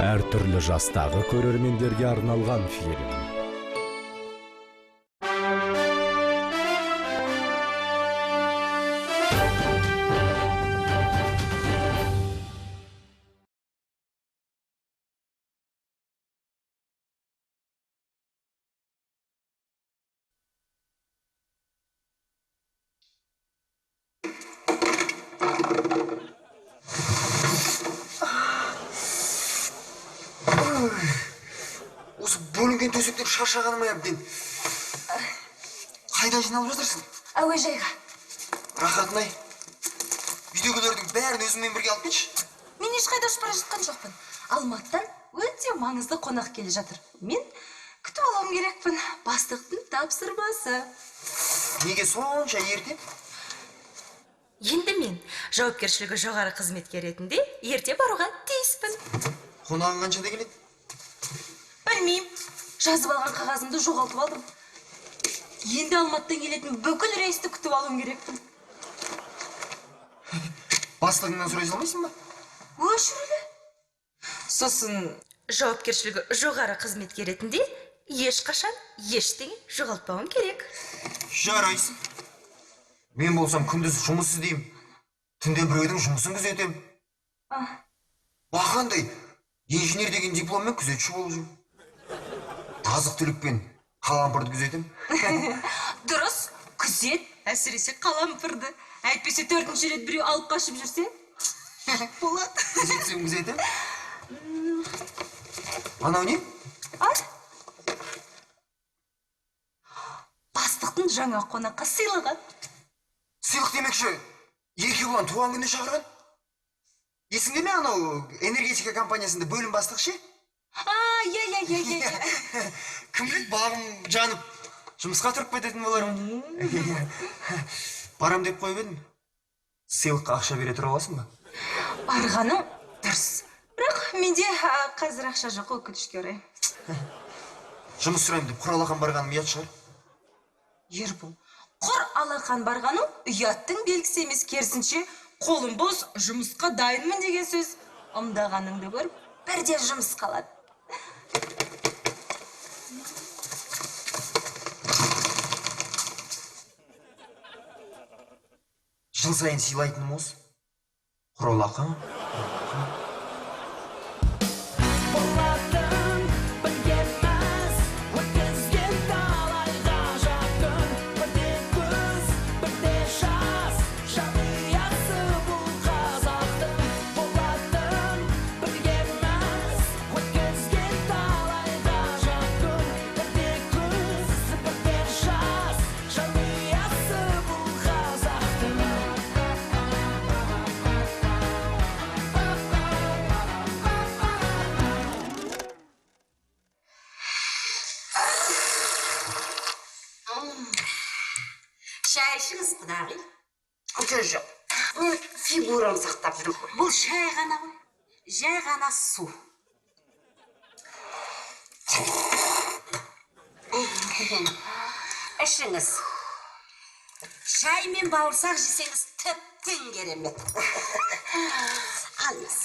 Әртүрлі жастағы көрермендерге арналған фильм. Осы бөлінген төсектен шаршағаным әбден. Қайда жиналып жатырсың? Әуежайға. Рахатын-ай. Үйдегілердің бәрін өзіңмен бірге алып кетші. Мен ешқайда ұшып бара жатқан жоқпын. Алматыдан өте маңызды қонақ келе жатыр. Мен күтіп алуым керекпін. Бастықтың тапсырмасы. Неге сонша ерте? Енді мен жауапкершілігі жоғары қызметкер ретінде ерте баруға тиіспін. Қонағың қаншада келеді? Білмеймін. Жазып алған қағазымды жоғалтып алдым. Енді Алматыдан келетін бүкіл рейсті күтіп алуым керекпін. Бастығыңнан сұрай салмайсың ба? Өшірілі. Сосын жауапкершілігі жоғары қызметкер ретінде ешқашан ештеңе жоғалтпауым керек. Жарайсың. Мен болсам күндіз жұмыс іздеймін. Түнде біреудің жұмысын күзетемін. Бақандай инженер деген дипломмен күзетші болып жүрмін. Азық-түлікпен қалампырды күзетемін. Дұрыс, күзет, әсіресе қалампырды. Әйтпесе төртінші рет біреу алып қашып жүрсе, болады. Күзетсем күзетемін. Анау не? А? Бастықтың жаңа қонаққа сыйлығы. Сыйлық демекші, Еркебұлан туған күніне шақырған. Есіңде ме анау энергетика компаниясында бөлім бастығы ше? А, иә, иә, иә, иә, иә. Кім біледі, бағым жанып жұмысқа тұрып кететін болармын. Барам деп қойып едім. Сыйлыққа ақша бере тұра аласың ба? Барғаның дұрыс. Бірақ менде қазір ақша жоқ, өкінішке орай. Жұмыс сұраймын деп құр алақан барғаным ұят шығар. Ербол, құр алақан барғаның ұяттың белгісі емес, керісінше қолым бос, жұмысқа дайынмын деген сөз. Ымдағаныңды көріп, бірден жұмысқа алады. Жыл сайын сыйлайтыным осы. Құр алақан. Болатын біргеміз, өткізген талай ғажап күн. Бірде күз, бірде жаз, жанұясы бұл қазақтың. Болатын біргеміз, өткізген талай ғажап күн. Бірде күз, бірде жаз, жанұясы бұл қазақтың. Шай ішіңіз, құдағи. Жоқ, жоқ. Мен фигурам сақтап жүрмін. Бұл шай ғана ғой. Жай ғана су. Ішіңіз. Шай мен бауырсақ жесеңіз тіптен керемет. Алыңыз.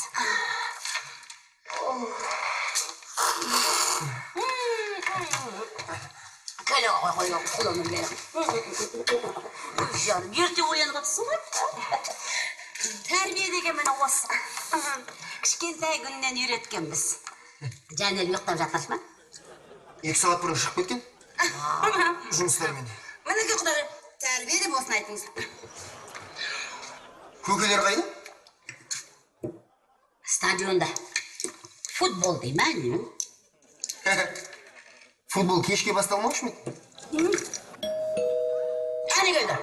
Келе ғой, құлыным менің. Жаным, ерте оянып алыпсың ғой. Тәрбие деген міне осы. Кішкентай күннен үйреткенбіз. Жәнел ұйықтап жатыр ма? 2 сағат бұрын шығып кеткен. Жұмыстармен. Мінекей, құдағи, тәрбие деп осыны айтыңыз. Көкелер қайда? Стадионда. Футбол дей ма? Футбол кешке басталмаушы ма еді? Әне келді.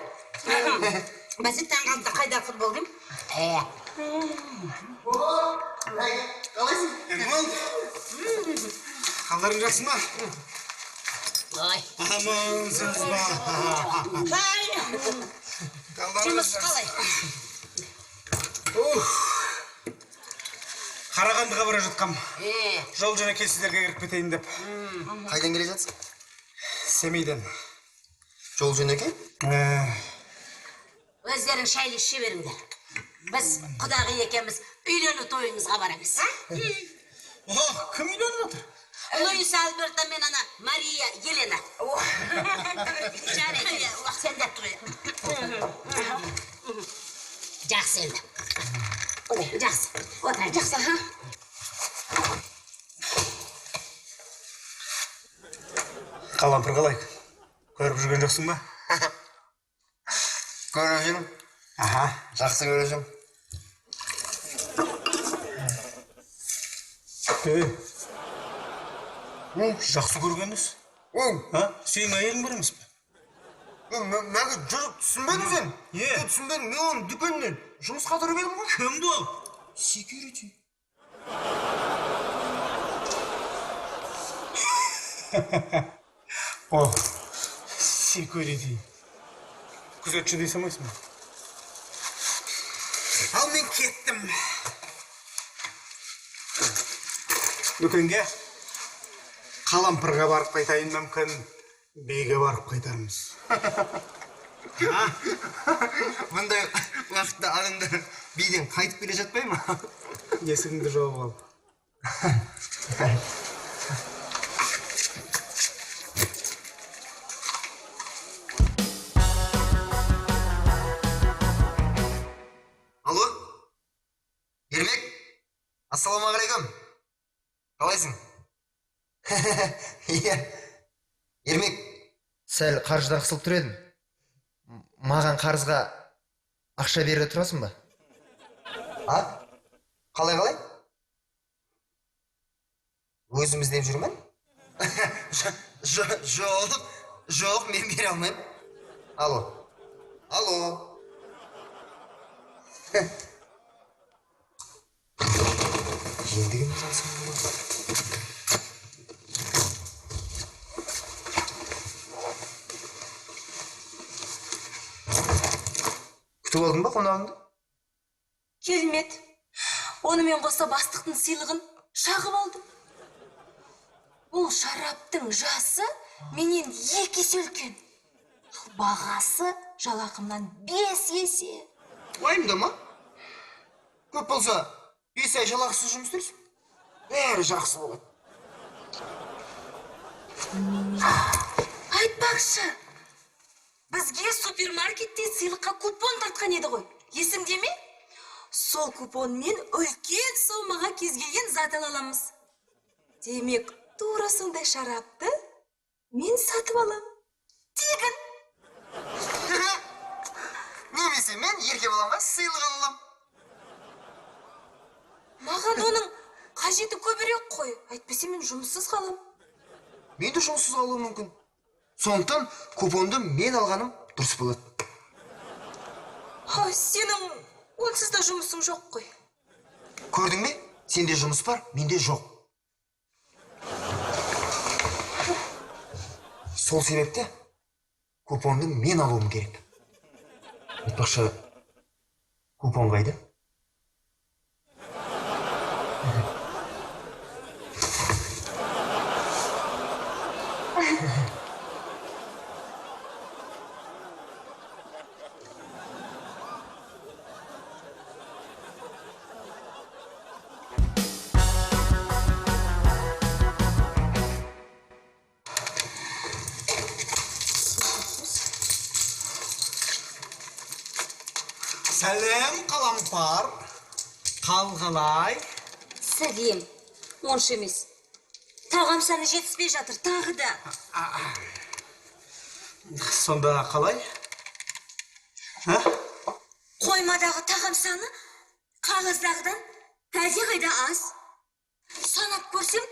Бәсе таң қалды, қайда футбол деймін? Е. Қалайсың? Ербол, қалдарың жақсы ма? Ой. Амансыз ба? Қай? Қалдарыңыз Жұмыс жақсы. қалай? Ух. Қарағандыға бара жатқам. Е. Жол жөнекей сіздерге кіріп кетейін деп. Қайдан келе жатсың? Семейден. Жол жөнекей? Өздерің шайлы іше беріңдер. Біз құдағи екеуміз үйлену тойымызға барамыз. О, Луис Альберта мен ана Мария Елена. Жарайды, сен де тұр. Жақсы енді. Жақсы. Отыр, жақсы, ха? Қалампыр қалай? Көріп жүрген жоқсың ба? Көріп жүрмін. Аха. Жақсы көріп жүрмін. Ей, жақсы көргеніңіз? Оң. А? Сенің әйелің бар емес пе? Мәгі, жоқ, түсінбедің сен. Не? Түсінбедің. Мен оның дүкеніне жұмысқа тұрып едім ғой. Кімді ол? Секьюрити. О, секьюрити. Күзетші дей салмайсың ба? Ал мен кеттім. Дүкенге Қалампырға барып қайтайын, мүмкін биге барып қайтармыз. Бұндай уақытта адамдар биден қайтып келе жатпай ма? Есігіңді жауып ал. Алло? Ермек? Ассалаумағалейкум. Қалайсың? Иә. Ермек, сәл қаржыдан қысылып тұр едім. Маған қарызға ақша бере тұрасың ба? А? Қалай, қалай? Өзім іздеп жүрмін? Жоқ, жоқ, мен бере алмаймын. Алло. Алло. Енді кімді алсам болады? Күтіп алдың ба қонағыңды? Келмеді. Онымен қоса бастықтың сыйлығын шағып алдым. Бұл шараптың жасы менен 2 есе үлкен. Ал бағасы жалақымнан 5 есе. Уайымдама. Көп болса 5 ай жалақысыз жұмыс істерсің. Бәрі жақсы болады. Айтпақшы, бізге супермаркетте сыйлыққа купон тартқан еді ғой. Есіңде ме? Сол купонмен үлкен сомаға кез келген зат ала аламыз. Демек, тура сондай шарапты мен сатып аламын. Тегін. Немесе мен Еркебұланға сыйлық ала аламын. Маған оның қажеті көбірек қой. Әйтпесе мен жұмыссыз қаламын. Мен де жұмыссыз қалуым мүмкін. Сондықтан купонды мен алғаным дұрыс болады. Ха, сенің онсыз да жұмысың жоқ қой. Көрдің бе? Сенде жұмыс бар, менде жоқ. Сол себепті купонды мен алуым керек. Айтпақшы, купон қайда? Сәлем, Қалампар. Қал қалай? Сәлем. Онша емес. Тағам саны жетіспей жатыр, тағы да. Сонда қалай? А? Қоймадағы тағам саны қағаздағыдан әлдеқайда аз. Санап көрсем,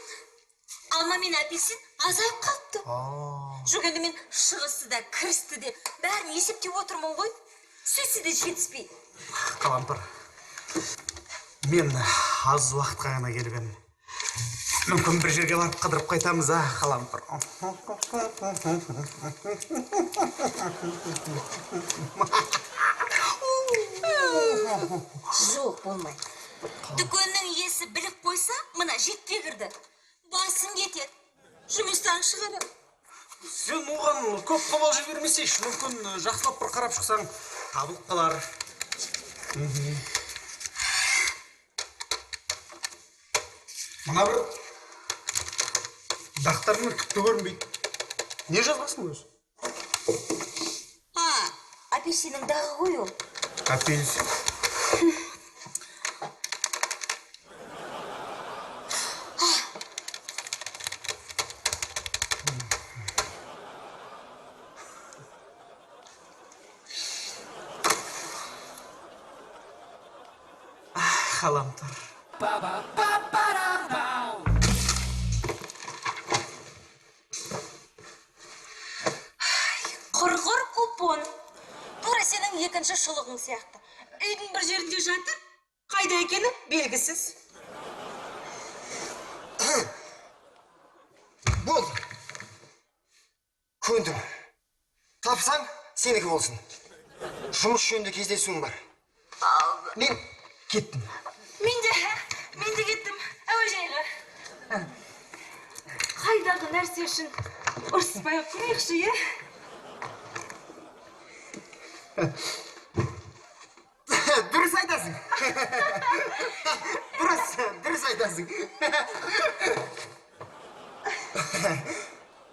алма мен апельсин азайып қалыпты. Жоқ, енді мен шығысты да, кірісті де бәрін есептеп отырмын ғой. Сөйтсе де жетіспейді. Қалампыр, мен аз уақытқа ғана келіп едім. Мүмкін бір жерге барып қыдырып қайтамыз, а, Қалампыр? Жоқ, болмайды. Дүкеннің иесі біліп қойса, мына жетпей кірді. Басым кетеді. Жұмыстан шығарады. Сен оған көп қобалжи бермесейші. Мүмкін жақсылап бір қарап шықсаң, табылып қалар. Мына бір Дақтарынан түк те көрінбейді. Не жазғансың өзі? А, апельсиннің дағы ғой ол. Апельсин. Ғаламтор. Құрғыр купон. Тура сенің екінші шұлығың сияқты. Үйдің бір жерінде жатыр, қайда екені белгісіз. Болды. Көндім. Тапсаң, сенікі болсын. Жұмыс жөнінде кездесуім бар. Мен кеттім. Мен де кеттім әуежайға. Қайдағы нәрсе үшін ұрыспай ақ қояйықшы, иә? Дұрыс айтасың. Дұрыс айтасың.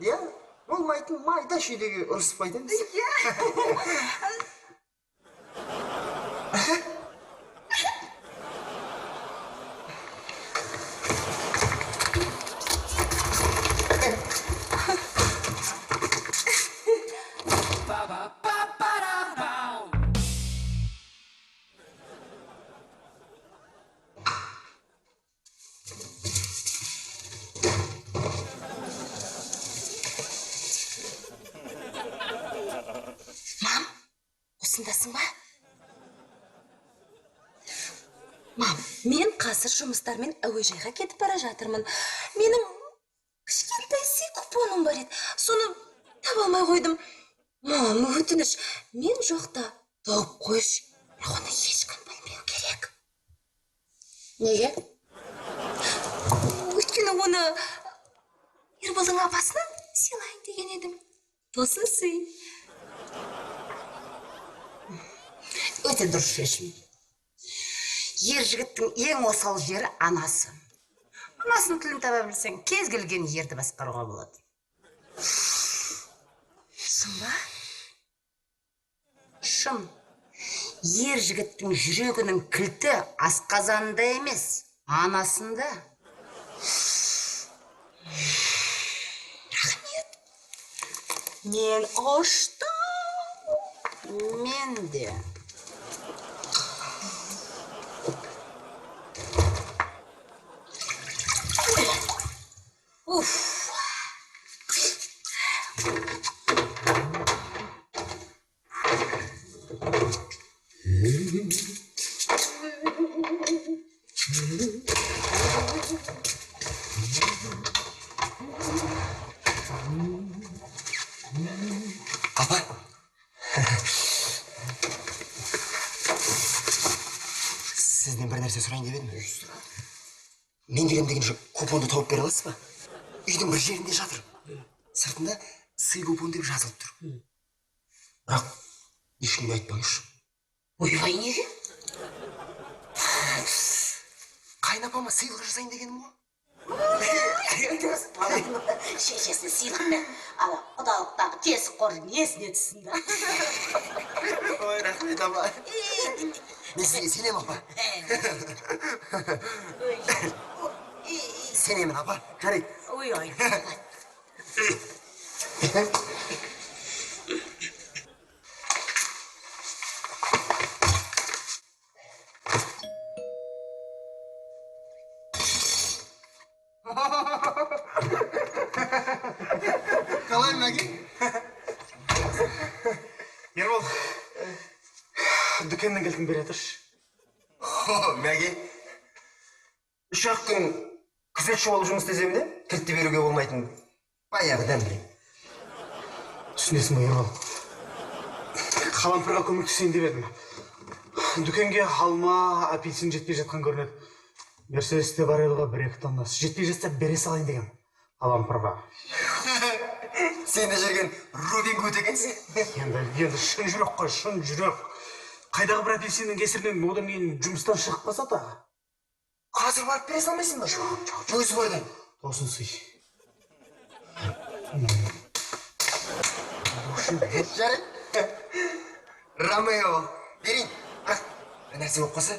Иә, болмайтын майда шүйдеге ұрысып қайтамыз. Иә. Мам, осындасың ба? Мам, мен қазір жұмыстармен әуежайға кетіп бара жатырмын. Менің кішкентай сый купоным бар еді. Соны таба алмай қойдым. Мам, өтініш, мен жоқта тауып қойшы. Бірақ оны ешкім білмеу керек. Неге? Өйткені оны Ерболдың апасына сыйлайын деген едім. Тосын сый. Өте дұрыс шешім. Ер жігіттің ең осал жері анасы. Анасының тілін таба білсең, кез келген ерді басқаруға болады. Шын ба? Шын. Ер жігіттің жүрегінің кілті асқазанында емес, анасында. Рахмет. Мен ұштым. Мен де. Уф. Апа. Сізден бір нәрсе сұрайын деп едім. Мен келем дегенше купонды тауып бере аласыз ба? Үйдің бір жерінде жатыр. Сыртында сый купон деп жазылып тұр. Бірақ ешкімге айтпаңызшы. Ойбай, неге? Қайынапама сыйлық жасайын дегенім ғой. Шешесін сыйлықпен ана құдалықтағы тесік қоржын есіне түссін да. Ой, рахмет, апа. Мен сізге сенемін, апа. Сенемін, апа. Жарайды. Ой, ой. Қалай, Мәке? Ербол, дүкеннің кілтін бере тұршы. Мәке, үш-ақ күн күзетші болып жұмыс істесем де, кілтті беруге болмайтынын баяғыдан білемін. Түсінесің бе, Ербол? Қалампырға көмектесейін деп едім. Дүкенге алма, апельсин жетпей жатқан көрінеді. Мерседесте бар еді ғой 1-2 тоннасы. Жетпей жатса бере салайын деген Қалампырға. Сен де жүрген Робин Гуд екенсің. Енді шын жүрек қой, шын жүрек. Қайдағы бір апельсиннің кесірінен одан кейін жұмыстан шығып қалса тағы. Қазір барып бере салмайсың ба? Жоқ, өзі бардан. Тосын сый. Жарайды. Ромео. Берейін. Бірақ бір нәрсе болып қалса,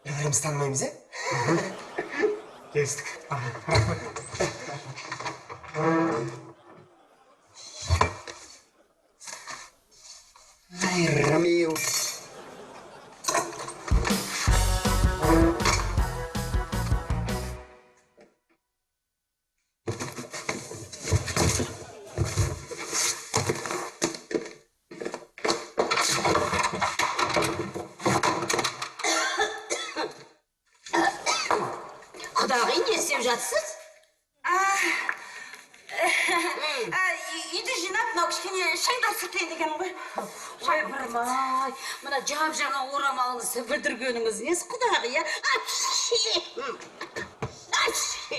бір бірімізді танымаймыз, иә? Келістік. Рахмет. Ай, Ромео. Құдағи, не істеп жатсыз? Үйді жинап, мынау кішкене шаңдар сүртейін дегенім ғой. Ойпырмай, мына жап жаңа орамалыңызды бүлдіргеніңіз несі, құдағи, иә? Апши! Апши!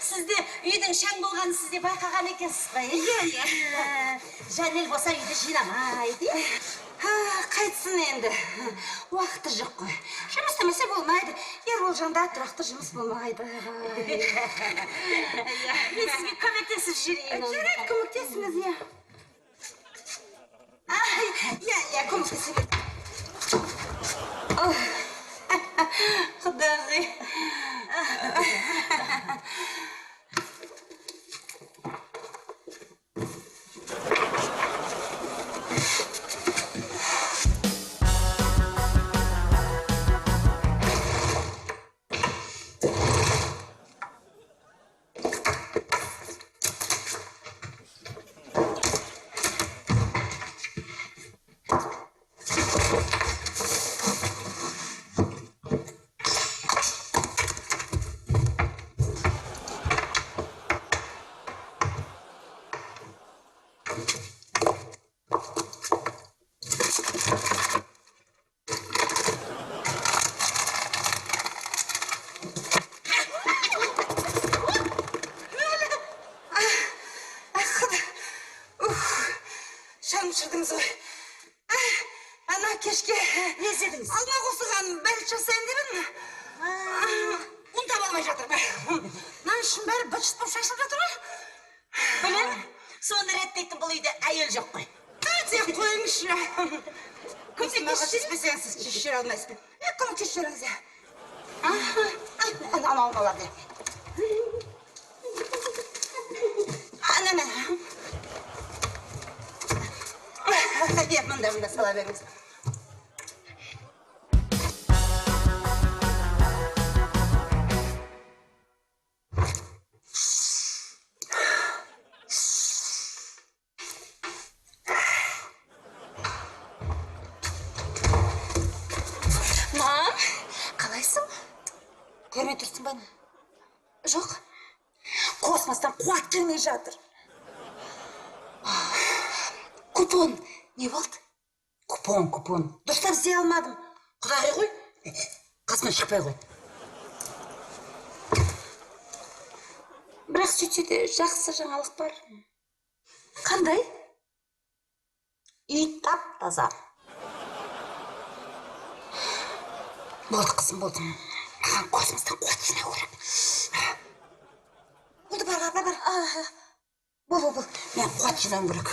Сіз де үйдің шаң болғанын сіз де байқаған екенсіз ғой, иә? Иә. Жәнел болса үйді жинамайды, иә? Қайтсын енді, уақыты жоқ қой. Жұмыс істемесе болмайды. Ерболжанда тұрақты жұмыс болмайды. Мен сізге көмектесіп жіберейін онда. Жарайды, көмектесіңіз, иә. Иә, иә, көмектесе бер. Құдағи. Шырдыңыз ғой. Ана кешке Не істедіңіз? Алма қосылған бәліш жасайын деп едім. Ұн таба алмай жатырмын. Мынаның ішінің бәрі быт-шыт болып шашылып жатыр ғой. Білемін. Соны реттейтін бұл үйде әйел жоқ қой. Өте қойыңызшы. Көмектеспесең сіз шешіп жібере алмайсыз. Көмектесіп жіберіңіз. Ана алмаларды. Ана, ана. Иә, мында, мында сала беріңіз. Мам, қалайсың? Көрмей тұрсың ба? Жоқ. Космостан қуат келмей жатыр. Купон не болды? Купон, купон. Дұрыстап іздей алмадым. Құдағи ғой. Қасынан шықпай қойды. Бірақ сөйтсе де жақсы жаңалық бар. Қандай? Үй тап-таза. Болды, қызым, болды. Маған космостан қуат жинау керек. Болды, бар, бар, бар, бар. Бол, бол, бол. Мен қуат жинауым керек.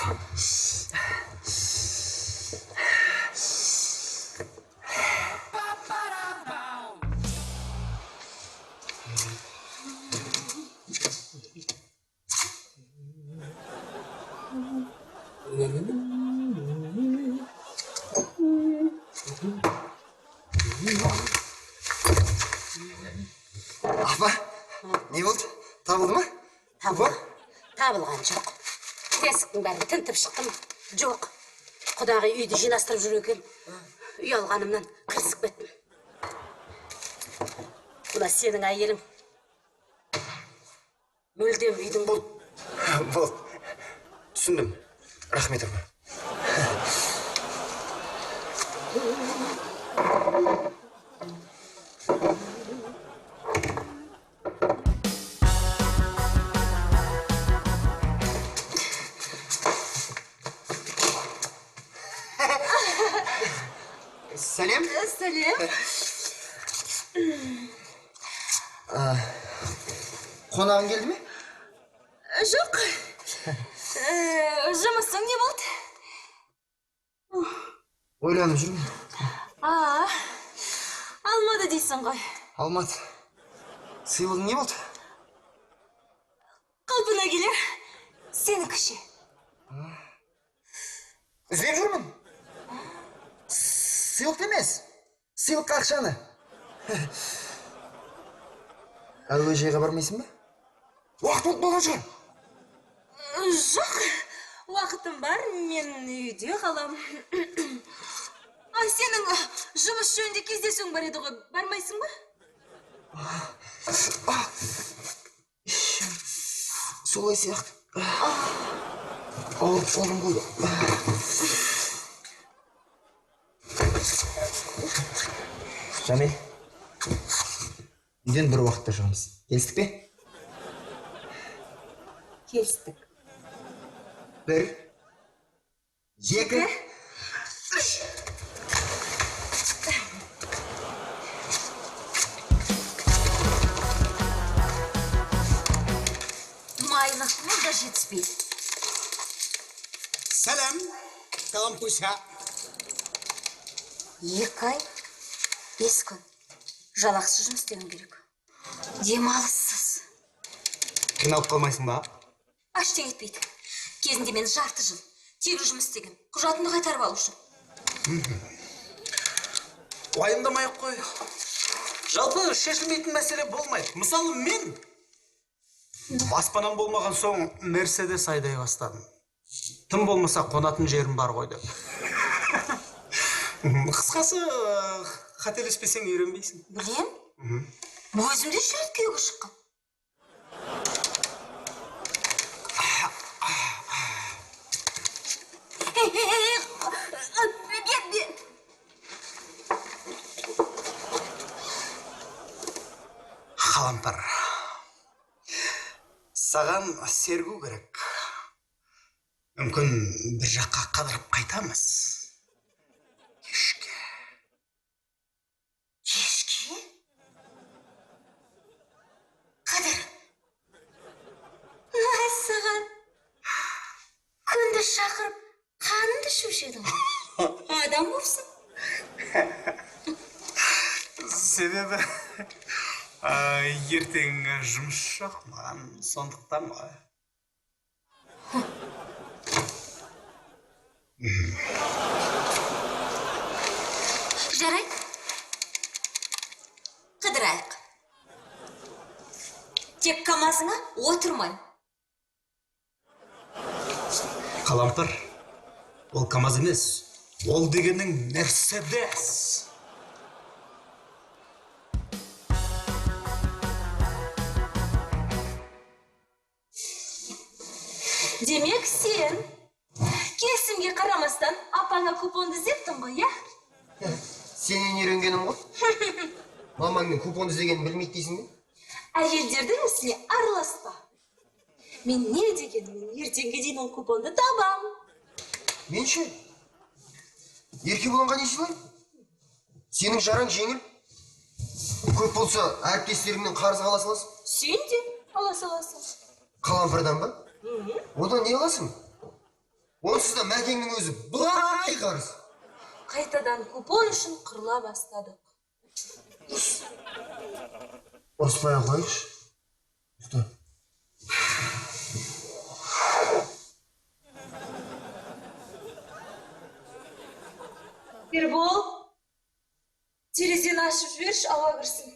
Апа, не болды? Табылды ма? Табылған. Табылған жоқ. Есіктің бәрін тінтіп шықтым. Жоқ. Құдағи үйді жинастырып жүр екен. Ұялғанымнан қырсып кеттім. Мына сенің әйелің. Мүлдем үйдің Болды. Болды. Түсіндім. Рахмет, апа. Сәлем. Сәлем. Қонағың келді ме? Жоқ. Жұмысың не болды? Ойланып жүрмін. Алмады дейсің ғой. Алмады. Сыйлығың не болды? Қалпына келер. Сенікі ше? Іздеп жүрмін. Сыйлықты емес. Сыйлыққа ақшаны. Әуежайға бармайсың ба? Уақыт болып қалған шығар. Жоқ, уақытым бар, мен үйде қалам. Сенің жұмыс жөнінде кездесуің бар еді ғой, бармайсың ба? Солай сияқты. Ауырып қалдым ғой. Жамил, үйден бір уақытта шығамыз. Келістік пе? Келістік. 1, 2, 3. Майлы қол да жетіспейді. Сәлем, Қалампуша. 2 ай, 5 күн. Жалақысыз жұмыс істеуім керек. Демалыссыз. Қиналып қалмайсың ба? Ештеңе етпейді. Кезінде мен жарты жыл тегін жұмыс істегем. Құжатымды қайтарып алу үшін. Уайымдамай ақ қой. Жалпы шешілмейтін мәселе болмайды. Мысалы, мен баспанам болмаған соң Мерседес айдай бастадым. Тым болмаса қонатын жерім бар ғой деп. Қысқасы, қателеспесең үйренбейсің. Білем. Өзім де үш рет күйеуге шыққам. Ей, ей, ей, бер, бер. Қалампыр, саған сергу керек. Мүмкін бір жаққа қыдырып қайтамыз. Кешке. Кешке? Қыдырып? Мәссаған. Күндіз шақырып, қанымды ішуші едің ғой. Адам болсын. Себебі, ертең жұмыс жоқ маған, сондықтан ғой. Жарайды. Қыдырайық. Тек камазыңа отырмаймын. Қалампыр, ол камаз емес, ол дегенің Мерседес. Демек сен келісімге қарамастан апаңа купонды іздептің ғой, иә? Сенен үйренгенім ғой. Мамаңның купон іздегенін білмейді дейсің бе? Әйелдердің ісіне араласпа. Мен не дегенмен ертеңге дейін ол купонды табам. Мен ше? Еркебұланға не сыйлаймын? Сенің жараң жеңіл. Көп болса әріптестеріңнен қарызға ала саласың. Сен де ала саласың. Қалампырдан ба? Одан не аласың? Онсыз да Мәкеңнің өзі былай қарыз. Қайтадан купон үшін қырыла бастадық. Ұрыспай ақ қояйықшы. Ұйықта. Ербол, терезені ашып жіберші, ауа кірсін.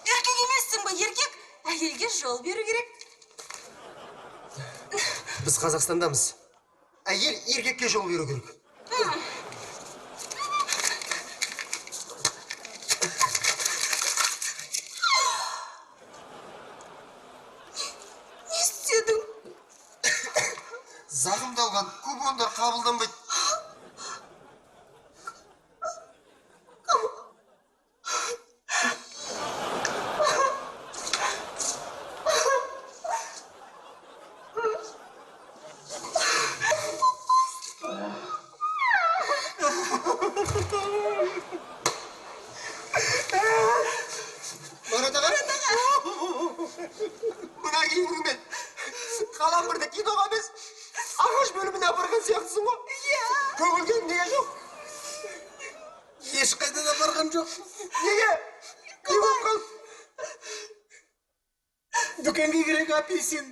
Еркек емессің ба, еркек? Әйелге жол беру керек. Біз Қазақстандамыз. Әйел еркекке жол беру керек. Не істедің? Зақымдалған купондар қабылданбайды. Марат аға, мына киіміңмен Қаламбырды киноға емес, ағаш бөліміне апарған сияқтысың ғой. Иә. Көңіл күйің неге жоқ? Ешқайда да барған жоқ. Неге? Не болып қалды? Дүкенге керек апельсин.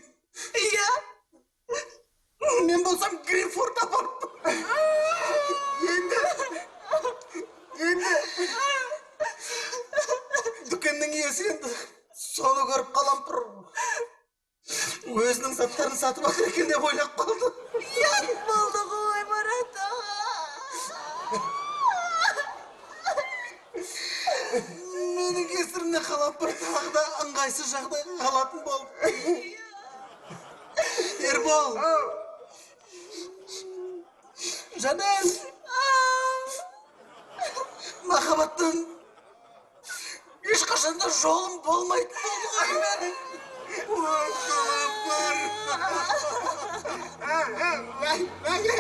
Иә. Мен болсам грейпфрут апарыппын. Енді енді Дүкеннің иесі енді соны көріп қалампыр өзінің заттарын сатып жатыр екен деп ойлап қалды. Ұят болды ғой, Марат аға. Менің кесірімнен Қалампыр тағы да ыңғайсыз жағдайға қалатын болды. Ербол, Жанел, махаббаттан ешқашан да жолым болмайтын болды ғой менің. Ой, Қалампыр. Мәке.